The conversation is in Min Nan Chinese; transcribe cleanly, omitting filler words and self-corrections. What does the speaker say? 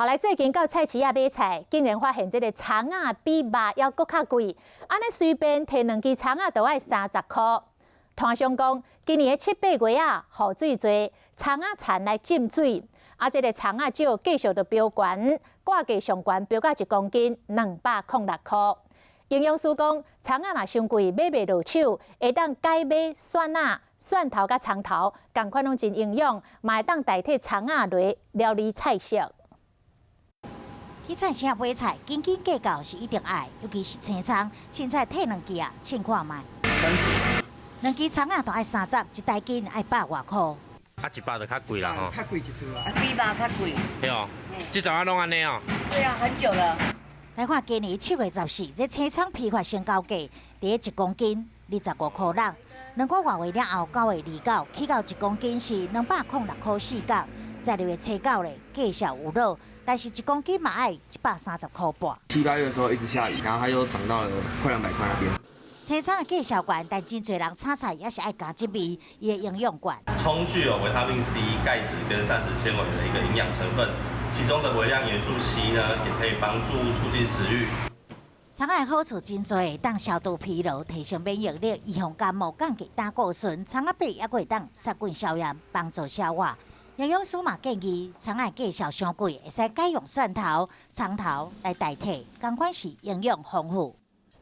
後來最近到菜市仔買菜，竟然發現這个蔥仔比肉猶閣較貴，按呢隨便提兩支蔥仔都愛30箍。攤商講，今年的七八月啊，雨水濟，蔥仔田來浸水，啊，這个蔥仔少，繼續就飆懸，掛價上懸飆到一公斤206箍。營養師講，蔥仔若傷貴，買袂落手，會當改買蒜仔、蒜頭佮蔥頭，仝款攏真營養，嘛會當代替蔥仔來料理菜色。去菜市仔買菜，斤斤計較是一定愛，尤其是青蔥、凊彩提兩支啊，試看覓。 30。兩支蔥仔都愛三十，一大斤愛百外箍。啊，一百就較貴啦吼。較貴一撮啊。比肉較貴。對哦，這陣仔攏按呢哦。對啊，很久了。來看今年7月14，這青蔥批發成交價，佇一公斤25箍六。2個外月了後，9月29，起到一公斤是206箍4角。十2月初9咧，價數有落，但是一公斤嘛愛130箍半。七八月的時候一直下雨，然後它又漲到了快200塊那邊。青蔥的價數懸，但真濟人炒菜也是愛加這味，伊的營養懸。蔥具有維他命 C、鈣質跟膳食纖維的一個營養成分，其中的微量元素 C 呢，也可以幫助促進食慾。蔥仔的好處真濟，會當消除疲勞、提升免疫力、預防感冒、降低膽固醇。蔥仔餅猶閣會當殺菌消炎、幫助消化。營養師嘛建議，蔥仔價數傷貴，會使改用蒜頭、蔥頭來代替，仝款是營養豐富。